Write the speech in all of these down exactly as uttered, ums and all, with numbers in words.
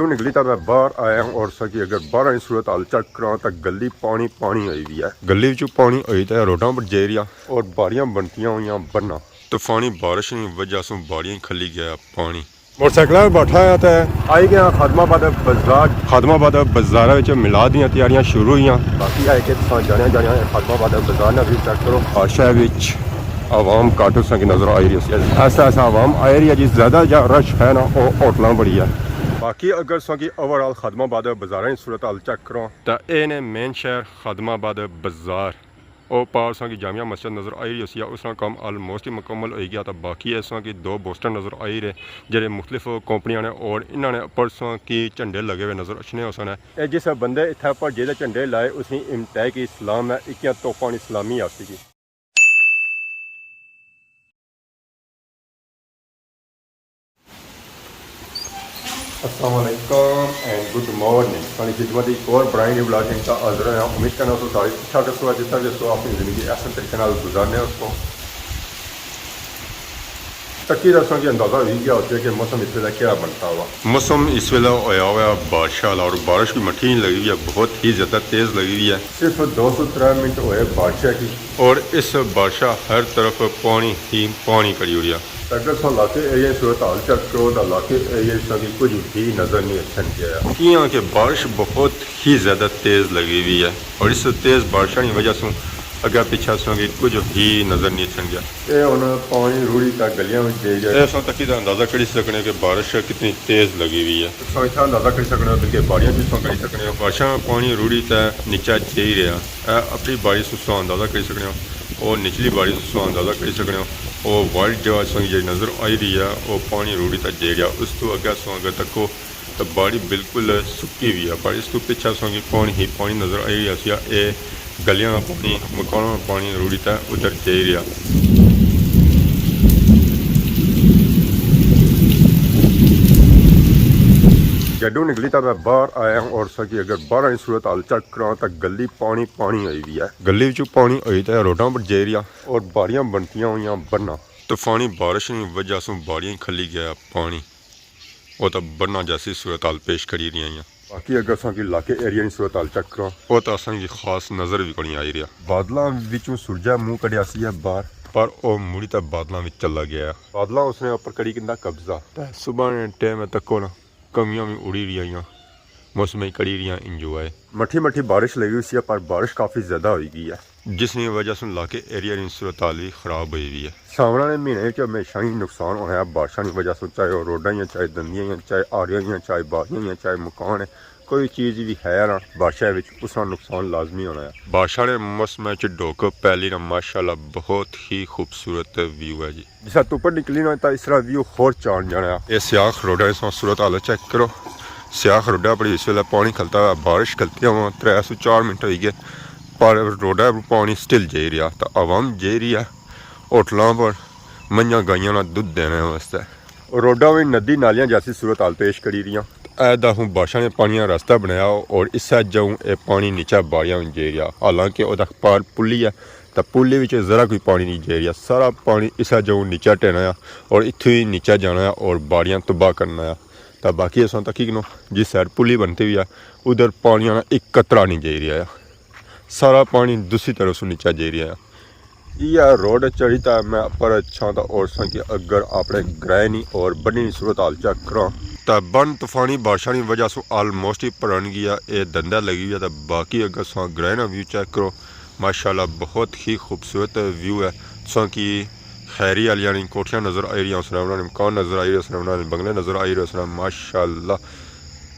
تو نکلی تاں میں باہر آیا ہوں اور ساں کی اگر باہر نی صورت حال چیک کراں تاں گلی پانی پانی ہوئی وی ہے۔ گلی وچوں پانی ہوئی تے روڈاں پر جائی رہیا اور باڑیاں بنتیاں ہوئیاں بننا۔ طوفانی بارش نی وجہ سوں باڑیاں کھلی گیا پانی۔ موٹر سائیکل پر بیٹھا ہاں تے آئی گیا خادم آباد بازار۔ خادم آباد بازار وچ میلاد دیاں تیاریاں شروع ہوئیاں۔ باقی آئے کے تساں جانے جانے خادم آباد بازار نا ویو چیک کرو۔ بادشاہ وچ عوام گھٹ اساں کی نظر آئی رہی سی۔ ایسا ایسا عوام آئی رہی ہے جی، زیادہ جا رش ہے نا، او ہوٹلاں بڑی ہے۔ باقی اگر اساں کی اوور آل خادم آباد بازاراں نی صورت حال چیک کراں تاں اے نے مین شہر خادم آباد بازار۔ او پار اساں کی جامع مسجد نظر آئی رہی ہوسی، اس نا کم آلموسٹ ہی مکمل ہوئی گیا۔ تاں باقی اساں کی دو بوسٹر نظر آئی رہے، جڑے مختلف کمپنیاں نے، اور انہاں نے اپر اساں کی جھنڈے لگے ہوئے نظر اچھنے ہوسن۔ اے جس بندے اتھے پر جیہڑے جھنڈے لائے، اس نی امتحان کی اسلام ہے، اکیاں توپاں نی سلامی آسی جی۔ السلام علیکم اینڈ گڈ مارننگ۔ ساڑی خدمت ایک اور برائے نیو ولاگ کے ساتھ حاضر ہاں۔ امید کرنا سو سارے ٹھیک ٹھاک ہسو، جتھاں وی ہسو اپنی زندگی احسن طریقے نال گزارنے ہسو۔ تکی دا اساں کی اندازہ ہوئی گیا ہوسی کہ موسم اس ویلے کیہڑا بنتا ہوا۔ موسم اس ویلے ہویا ہوا بارش والا اور بارش بھی مٹھی نہیں لگی ہوئی ہے، بہت ہی زیادہ تیز لگی ہوئی ہے۔ صرف دو سو ترے منٹ ہوئے بارشہ کی۔ اور اس بارشہ ہر طرف پانی ہی پانی کری اڑیا۔ اگر تساں علاقے ایریا نی صورت حال چیک کرو تاں علاقے ایریا وچ تساں کی کچھ بھی نظر نہیں اچھن گیا، کیاں کہ بارش بہت ہی زیادہ تیز لگی ہوئی ہے اور اس تیز بارشاں نی وجہ سوں اگے پچھے تساں کی کچھ بھی نظر نہیں اچھن گیا۔ اے ہن پانی روڑی تے گلیاں وچ جائی گیا۔ اے تساں تکی دا اندازہ کری سکنے ہو کہ بارش کتنی تیز لگی ہوئی ہے۔ تساں اتھا اندازہ کری سکنے ہو، بلکہ باڑیاں وچ تساں کری سکنے ہو۔ بارشاں پانی روڑی تے نیچے جائی رہیا۔ اے اپنی باڑی سوں تساں اندازہ کری سکنے ہو، او نچلی باڑی سوں تساں اندازہ کری سکنے ہو۔ او وائٹ جگہ تساں کی جیہڑی نظر آئی رہی ہے، او پانی روڑی تے جائی رہیا۔ اس تو اگے تساں اگر تکو تاں باڑی بالکل سکی ہوئی ہے، پر اس تو پچھے تساں کی پانی ہی پانی نظر آئی رہیا سی۔ اے گلیاں نا پانی، مکاناں نا پانی روڑی تے ادھر جائی رہیا۔ گھروں نکلی تاں میں باہر آیا ہوں اور تساں کی اگر باہر نی صورت حال چیک کراں تاں گلی پانی پانی ہوئی ہوئی ہے۔ گلی وچوں پانی ہوئی تے روڈاں پر جائی رہیا اور باڑیاں بنتیاں ہوئیاں بننا۔ طوفانی بارش نی وجہ سوں باڑیاں کھلی گیا پانی۔ او تاں بننا جیسی صورتحال پیش کری رہیاں۔ باقی اگر اساں کی علاقے ایریا نی صورتحال چیک کراں، او تاں اساں کی خاص نظر وی کونی آئی رہیا۔ بادلاں وچوں سورجا منہ کڈھیا سی ہے باہر، پر او مڑی تاں بادلاں وچ چلا گیا۔ بادلاں اس نے اپر کری کندا قبضہ۔ تے صبح نے ٹائم تکو نا کمیاں وی اڑی رہیاں، موسم وی کری رہیاں انجوائے۔ مٹھی مٹھی بارش لگی ہوئی سی، پر بارش کافی زیادہ ہوئی گئی ہے۔ جس نی وجہ سوں علاقے ایریا نی صورتحال وی خراب ہوئی ہوئی ہے۔ ساونا نے مہینے وچ ہمیشہ ہی نقصان ہونا ہے بارشاں نی وجہ سوں، چاہے او روڈاں ہی ہیں، چاہے دندیاں ہی ہیں، چاہے آڑیاں ہی ہیں، چاہے باڑیاں ہی ہیں، چاہے مکان ہے، کوئی چیز وی ہے نا بارشاں وچ، اس نا نقصان لازمی ہونا ہے۔ بارشاں نے موسم وچ ڈوک پہلی نا ماشاءاللہ بہت ہی خوبصورت ویو ہے جی۔ جسا تپر نکلی نا تاں اس طرح ویو ہور چان جانا۔ اے سیاخ روڈا نی صورتحال چیک کرو۔ سیاخ روڈا پر اس ویلے پانی کھلتا ہوا، بارش کھلتی ہوا ترے سو چار منٹ ہوئی گئے، پر روڈا پر پانی سٹل جائی رہیا، تاں عوام جائی رہی ہے ہوٹلاں پر منجاں گائیاں نا دودھ دینے واسطے۔ روڈاں وی ندی نالیاں جیسی صورتحال پیش کری رہیاں۔ اے دا ہوں بارشاں نے پانی نا راستہ بنایا اور اسے جاؤں اے پانی نیچے باڑیاں وچ جائی رہیا، حالانکہ او دا پار پلی ہے۔ تاں پلی وچ ذرا کوئی پانی نہیں جائی رہیا، سارا پانی اسے جاؤں نیچے ٹہنا آ اور اتھوں ہی نیچے جانا آ اور باڑیاں تباہ کرنا آ۔ تاں باقی اساں تکی کنوں جس سائیڈ پلی بنتی ہوئی آ، ادھر پانی نا ایک قطرہ نہیں جائی رہیا آ، سارا پانی دوسری طرف سوں نیچے جائی رہیا آ۔ یہ روڈ چڑھی تاں میں اپر اچھاں تاں اور ساں کہ اگر اپنے گرائے نی اور بنی نی صورتحال چیک کراں تاں بن طوفانی بارشاں نی وجہ سوں آلموسٹ ہی بھرن گیا، اے دندہ لگی گیا۔ تاں باقی اگر ساں گرائے نا ویو چیک کرو، ماشاءاللہ بہت ہی خوبصورت ویو ہے۔ تساں کی خیری آلیاں نی کوٹھیاں نظر آئی رہیاں ہوسن، انہاں نے مکان نظر آئی رہے ہوسن، انہاں نے بنگلے نظر آئی رہے ہوسن، ماشاءاللہ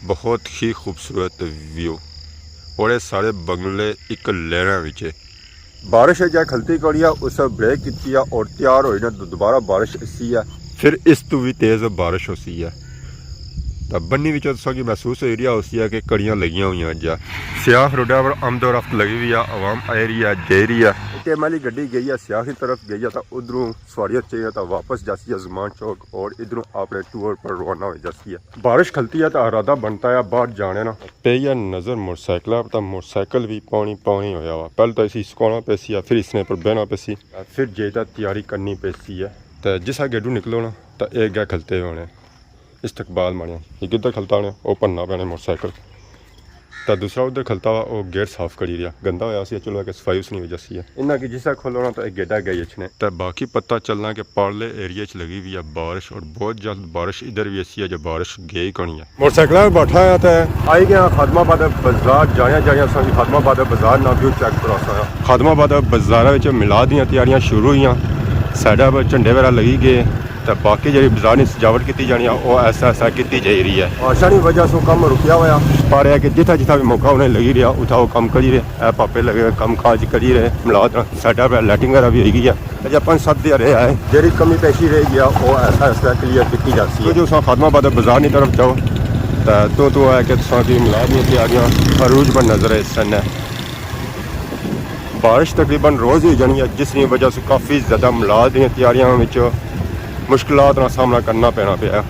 بہت ہی خوبصورت ویو۔ اور اے سارے بنگلے ایک لیناں وچ ہے۔ بارش ہے جا کھلتی کڑی ہے، اس بریک کیتی ہے اور تیار ہوئی نا دوبارہ بارش اسی ہے۔ پھر اس تو بھی تیز بارش ہوسی ہے۔ تاں بنی وچوں تساں کی محسوس ہوئی رہیا ہوسی ہے کہ کڑیاں لگیاں ہوئیاں جا۔ سیاخ روڈا پر آمد و رفت لگی ہوئی ہے، عوام آئی رہی ہے، جائی رہی ہے۔ اے ٹی ایم والی گڈی گئی ہے، سیاخ کی طرف گئی ہے، تاں ادھروں سواریاں چاہیے تاں واپس جاسی ہے زمان چوک اور ادھروں اپنے ٹور پر روانہ ہوئی جاسی ہے۔ بارش کھلتی ہے تاں ارادہ بنتا ہے باہر جانے نا۔ پئی ہے نظر موٹر سائیکل پر، تاں موٹر سائیکل بھی پانی پانی ہویا ہوا۔ پہلے تاں اسی سکانا پیسی ہے، پھر اس نے پر بہنا پیسی، پھر جے تاں تیاری کرنی پیسی ہے۔ تاں جس گیٹوں نکلو نا تاں اے گے کھلتے ہونے۔ استقبال مانیا۔ یہ کدھر کھلتا ہونا، او بھننا پینا موٹر سائیکل۔ تے دوسرا ادھر کھلتا ہوا، او گیٹ صاف کری رہیا، گندا ہویا سی، چلو کہ صفائی اس نی وجہ سی ہے۔ انہاں کی جس طرح کھولو نا تو ایک گیٹا گئی اچھنے۔ تے باقی پتہ چلنا کہ پارلے ایریے چ لگی ہوئی ہے بارش، اور بہت جلد بارش ادھر بھی ایسی ہے جو بارش گئی کونی ہے۔ موٹر سائیکل پر بیٹھا ہوا تے آئی گیا خادم آباد بازار، جانیا جانیا سا خادم آباد بازار نا ویو چیک کرا سا۔ خادم آباد بازار وچ میلاد دیاں تیاریاں شروع ہوئیاں، سائیڈ پر جھنڈے وغیرہ لگی گئے۔ تے باقی جیہڑی بازار نی سجاوٹ کیتی جانی آ، او ایسا ایسا کیتی جائی رہی ہے۔ بارشاں نی وجہ سوں کم رکیا ہویا۔ پا رہیا کہ جتھا جتھا بھی موقع انہیں لگی رہیا، اتھا او کم کری رہے۔ اے پاپے لگے ہوئے کم کاج کری رہے۔ ملاد سائیڈ پر لائٹنگ وغیرہ بھی ہوئی گئی ہے۔ اجے پنج ست دن رہے آئے۔ جیہڑی کمی پیشی رہ گیا، او ایسا ایسا کلیئر کیتی جاسی ہے۔ جو تساں خادم آباد بازار نی طرف جاؤ، تے تو تو ہے کہ تساں کی ملاد نی تیاریاں عروج پر نظر آئی سن۔ بارش تقریباً روز ہی ہوئی جانی ہے، جس نی وجہ سے کافی زیادہ ملاد دیاں تیاریاں وچ مشکلات نا سامنا کرنا پینا پیا۔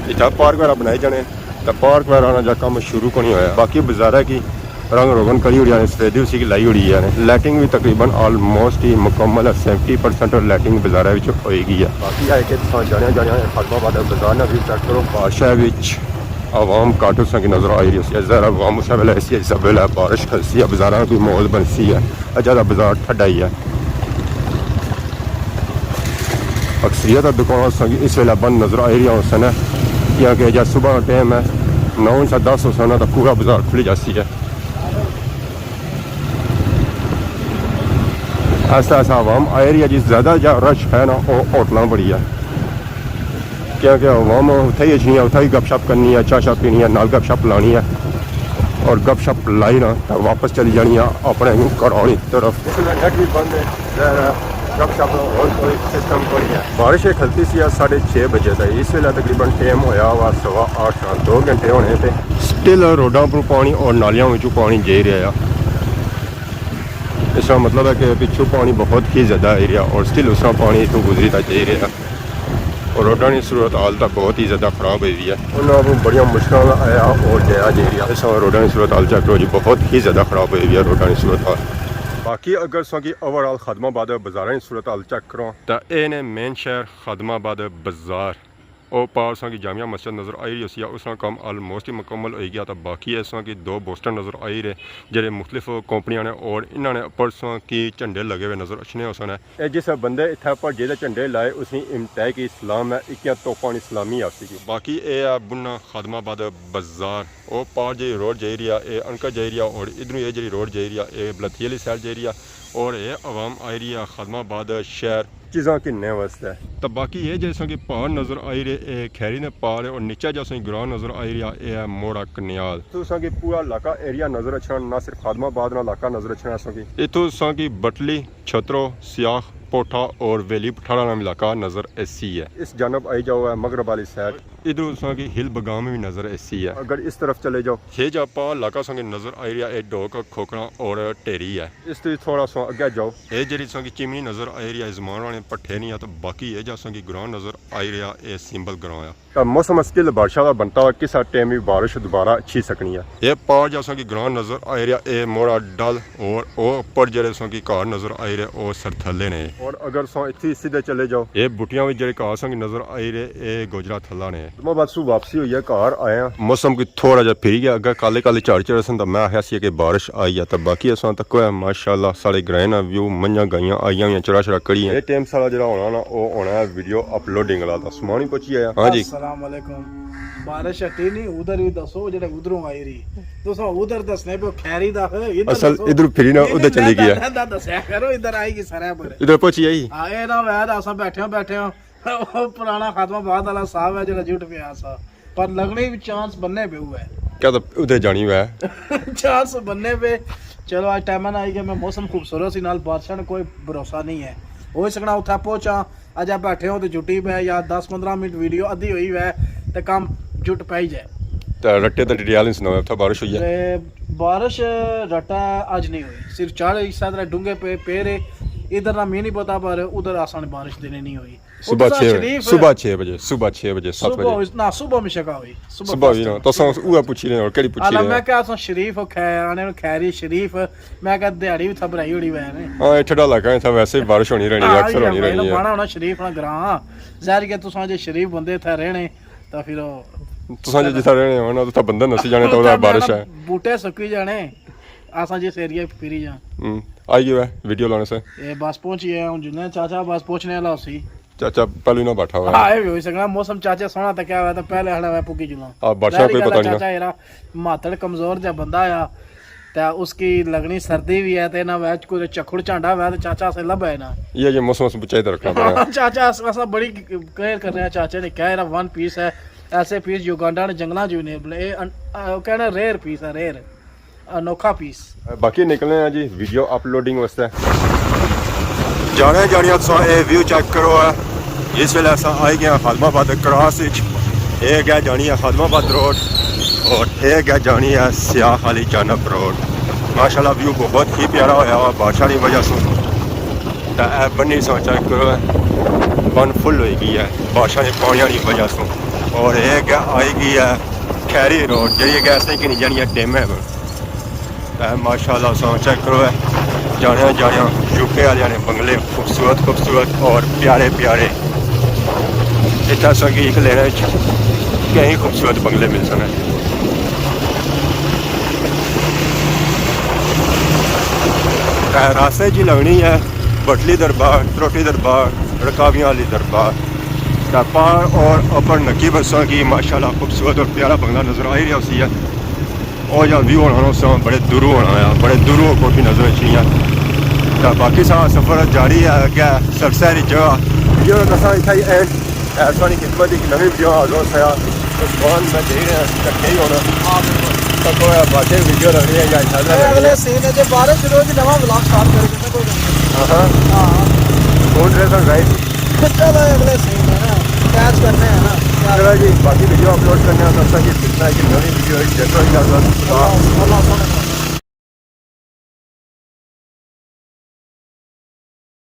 اتھا پارک وغیرہ بنائے جانے، تے پارک وغیرہ نا جا کم شروع کونی ہویا۔ باقی بازارہ کی رنگ روغن کری اڑیا نے، سفیدی اسی کی لائی اڑی ہے نے۔ لائٹنگ بھی تقریباً آلموسٹ ہی مکمل ہے، سیونٹی پرسینٹ لائٹنگ بازارہ وچ ہوئی گئی ہے۔ باقی ہے کہ تساں جانیا جانیا خادم آباد بازار نا ویو چیک کرو۔ بادشاہ وچ عوام گھٹ اساں کی نظر آئی رہی سی۔ ظاہر عوام اس ویلے ایسی ہے جس ویلے بارش کھلسی ہے، بازاراں کوئی ماحول بنسی ہے۔ اجا دا بازار ٹھڈا ہی ہے۔ اکثریت دکاناں اساں کی اس ویلے بند نظر آئی رہی ہوسن، کیونکہ اجا صبح ٹائم ہے، نو سے دس ہوسن تے پورا بازار کھلی جاسی ہے۔ ایسا ایسا عوام آئی رہی ہے جی، زیادہ جا رش ہے نا، او ہوٹلاں بڑی ہے۔ کیونکہ عوام اتھے ہی اچھنی ہے، اتھے ہی گپ شپ کرنی ہے، چاہ شاہ پینی ہے، نال گپ شپ لانی ہے، اور گپ شپ لائی نا تے واپس چلی جانی ہے اپنے گھراں نی طرف۔ اس ویلے نیٹ بھی بند ہے، ظاہر ہے گپ شپ نا ہور کوئی سسٹم کوئی ہے۔ بارش ایک کھلتی سی آج ساڑھے چھ بجے تک، اس ویلے تقریباً ٹائم ہویا ہوا سوا آٹھ، دو گھنٹے ہونے تے۔ سٹل روڈاں پر پانی اور نالیاں وچوں پانی جائی رہیا ہے۔ اس کا مطلب ہے کہ پچھوں پانی بہت ہی زیادہ آئی رہیا اور سٹل اس طرح پانی اتھوں گزری تا جائی رہیا۔ اور روڈاں نی صورت حال تاں بہت ہی زیادہ خراب ہوئی ہوئی ہے۔ انہاں کو بڑیاں مشکلاں نا آیا اور جایا جائی رہیا۔ اس طرح روڈاں نی صورت حال چیک کرو جی، بہت ہی زیادہ خراب ہوئی ہوئی ہے روڈاں نی صورت حال۔ باقی اگر تساں کی اوور آل خادم آباد بازاراں نی صورت حال چیک کرو تاں اے نے مین شہر خادم آباد بازار۔ او پار تساں کی جامع مسجد نظر آئی رہی ہوسی، اس نا کم آلموسٹ ہی مکمل ہوئی گیا، تاں باقی ہے تساں کی دو بوسٹر نظر آئی رہے، جیہڑے مختلف کمپنیاں نے، اور انہاں نے اپر تساں کی جھنڈے لگے ہوئے نظر اچھنے ہوسن۔ اے جس بندے اتھے پر جیہڑے جھنڈے لائے، اس نی امتحان کی اسلام ہے، اکیاں توپاں نی سلامی آسی کی۔ باقی اے ہے بننا خادم آباد بازار، او پار جیہڑی روڈ جائی رہیا، اے انکا جائی رہیا، اور ادھروں اے جیہڑی روڈ جائی رہیا، اے بلتھی والی سائیڈ جائی رہیا، اور اے عوام آئی رہی ہے خادم آباد شہر۔ چیزاں گھننے واسطے۔ تے باقی اے جیہڑے تساں کی پہاڑ نظر آئی رہے، اے کھیری نے پار ہے، اور نیچے جیہڑا تساں کی گراں نظر آئی رہیا، اے ہے موڑا کنیال۔ اتھوں تساں کی پورا علاقہ ایریا نظر اچھنا، نہ صرف خادم آباد نا علاقہ نظر اچھنا تساں کی۔ اتھوں تساں کی بٹلی، چھترو، سیاخ، پوٹھا اور ویلی پٹھارا نا علاقہ نظر ایسی ہے۔ اس جانب آئی جاؤ ہے مغرب والی سائیڈ۔ ادھروں تساں کی ہل بگام بھی نظر ایسی ہے۔ اگر اس طرف چلے جاؤ، یہ جا پار علاقہ تساں کی نظر آئی رہیا، اے ڈوک کھوکھراں اور ٹھیری ہے۔ اس تو تھوڑا سا اگے جاؤ، اے جیہڑی تساں کی چمنی نظر آئی رہی ہے، زمان والے پٹھے نہیں ہے، تو باقی اے جا تساں کی گراں نظر آئی رہیا، اے سمبل گراں ہے۔ تو موسم سٹل بارشاں دا بنتا ہوا، کسا ٹائم بھی بارش دوبارہ اچھی سکنی ہے۔ اے پار جا تساں کی گراں نظر آئی رہیا، اے موڑا ڈل، اور او اپر جیہڑے تساں کی گھر نظر آئی رہے، او سرتھلے نے۔ اور اگر تساں اتھی سیدھے چلے جاؤ، اے بوٹیاں وچ جیہڑے گھر تساں کی نظر آئی رہے، اے گوجرا تھلا نے۔ میں بس واپسی ہوئی ہے، گھر آیا۔ موسم کوئی تھوڑا جا پھری گیا، اگے کالے کالے جھڑ چڑھے سن، تو میں آخیا سی کہ بارش آئی ہے، تو باقی اساں تکو ہے، ماشاءاللہ، ساڑے گرائیں نا ویو، منجاں گائیاں آئیاں ہوئیاں، چرا شرا کڑی ہیں۔ اے ٹائم ساڑا جیہڑا ہونا نا، او ہونا ہے ویڈیو اپلوڈنگ والا۔ تو سمانی پہنچی آیا۔ ہاں جی۔ السلام علیکم۔ بارش ہٹی نہیں، ادھر بھی دسو، جیہڑے ادھروں آئی رہی۔ تساں ادھر دسنے پے، کھیری دا، ادھر اصل دسو۔ ادھر پھری نا، ادھر چلی گیا۔ دا دسیا کرو، ادھر آئی گی سرے پر۔ ادھر پہنچی آئی۔ ہاں، اے نہ ہویا تے اساں بیٹھے ہو، بیٹھے ہو۔ او پرانا خادم آباد والا صاحب ہے جیہڑا جٹ پیا سا، پر لگنے وی چانس بننے پے ہوئے۔ کیا تو ادھر جانی ہوئے؟ چانس بننے پے۔ چلو، اج ٹائم نہ آئی گیا، میں موسم خوبصورت سی، نال بارشاں نا کوئی بھروسہ نہیں ہے۔ ہوئی سکنا اتھا پہنچاں، اجے بیٹھے ہو تے جٹی پے، یا دس پندرہ منٹ ویڈیو ادھی ہوئی ہوئے تے کم جٹ پائی جائے۔ تے رٹے تے ڈڈیال نہیں سناؤ، اتھا بارش ہوئی ہے؟ تے بارش رٹا اج نہیں ہوئی، صرف چڑھ اس طرح ڈونگے پے، پے رہے۔ ادھر نہ می نہیں پتا، پر ادھر آسان بارش دینے نہیں ہوئی۔ صبح اتھاں چھ بجے، شریف صبح چھ بجے، صبح چھ بجے، ست صبح بجے۔ ہوئی، نہ، صبح مشکا ہوئی۔ صبح بجے۔ تساں اوہے پچھی رہے ہو، کیڑی پچھی حالانکہ رہے ہو؟ میں کہیا تساں شریف ہو، کھے-، آنے ہو کھیری شریف، میں کہیا دیہاڑی اتھا بنائی ہوئی ہوئے نے۔ ہاں، اے ٹھڈا علاقہ ہے، اتھا ویسے ہی بارش ہونی رہنی ہے، ہاں، اکثر ہونی رہنی ہے۔ بنانا ہونا شریف نا گراں، ظاہر کہ تساں جے شریف بندے اتھا رہنے، تاں فر او تساں جو جتھا رہنے ہو نا، اتھا بندر نسی جانے، تاں اتھا بارش ہے۔ بوٹے سکی جانے، اساں جس ایریا پھری جاں۔ ہوں، آئی گیا ہے ویڈیو لانے سے۔ اے بس پہنچی گئے، ہن جلنے چاچا بس پہنچنے والا ہوسی۔ چاچا پہلو ہی نہ بیٹھا ہوا ہے۔ ہاں، اے بھی ہوئی سکنا، موسم چاچا سوہنا تکیا ہوا تاں پہلے ہڑا ہوا پکی جلنا۔ ہاں، بارشاں کوئی پتہ نہیں۔ چاچا یرا ماتڑ کمزور جا بندہ آ، تے اس کی لگنی سردی بھی ہے، تے نہ ویچ کوئی چکھڑ چانڈا ہوا تے چاچا اسے لبھا ہے نا۔ یہ جے موسم اس بچائی تے رکھنا پڑا۔ چاچا اس، اساں بڑی کیئر کرنے آں، چاچے نے کہا یرا ون پیس ہے، ایسے پیس یوگانڈا نے جنگلاں جو نہیں ملے، اے ان-، آ، کہنا ریئر پیس ہے، ریئر۔ انوکھا پیس۔ باقی نکلنے ہیں جی ویڈیو اپلوڈنگ واسطے۔ جانے جانیاں تساں اے ویو چیک کرو ہے۔ اس ویلے اساں آئی گئے ہیں خادم آباد کراس وچ۔ اے گئے جانی ہے خادم آباد روڈ اور اے گئے جانی ہے سیاخ والی جانب روڈ۔ ماشاءاللہ ویو بہت ہی پیارا ہویا ہوا بارشاں دی وجہ سوں۔ تے اے بنی تساں چیک کرو ہے، بن فل ہوئی گئی ہے بارشاں دے پانیاں دی وجہ سوں۔ اور اے گئے آئی گئی ہے کھیری روڈ، جیڑی کہ اساں کی نہیں جانی ہے ڈیمے پر۔ اے ماشاءاللہ تساں چیک کرو ہے، جانیاں جانیاں یو کے والے نے بنگلے خوبصورت خوبصورت اور پیارے پیارے۔ اتھا اساں کی ایک لین وچ کئی خوبصورت بنگلے مل سکنے۔ اے راستے جی لگنی ہے بٹلی دربار، تروٹی دربار، رکاویاں والی دربار۔ تے پار اور اپر نکی بساں کی ماشاءاللہ خوبصورت اور پیارا بنگلہ نظر آئی رہیا ہوسی ہے۔ او جا ویو ہونا نا، اساں بڑے دوروں ہونا ہے، بڑے دوروں کوٹھی نظر اچھنی ہے۔ تے باقی سارا سفر جاری ہے، اگے سرسے دی جگہ۔ ویڈیو نا اساں اتھا ہی اینڈ۔ ایسا نہیں خدمت ایک نوی ویڈیو حاضر ہوسا۔ عثمان میں جائی رہا، کٹھے ہی ہونا۔ ہاں، بالکل۔ تو کوئی باقی ویڈیو لگنی ہے یا انشاءاللہ اے اگلے لگنی ہے۔ سین ہے، جے بارش شروع ہوئی تے نواں ولاگ سٹارٹ کریں گے، کوئی گل نہیں۔ ہاں ہاں۔ ہاں۔ کون رہے سن گائز؟ چلو، اے اگلے سین ہے نا، کیچ کرنے ہیں نا۔ چلو جی، باقی ویڈیو اپلوڈ کرنے ہیں، تب تک اس کتنا ہے کہ نوی ویڈیو ہے، جیسا اجازت۔ خدا۔ اللہ، اللہ سونے۔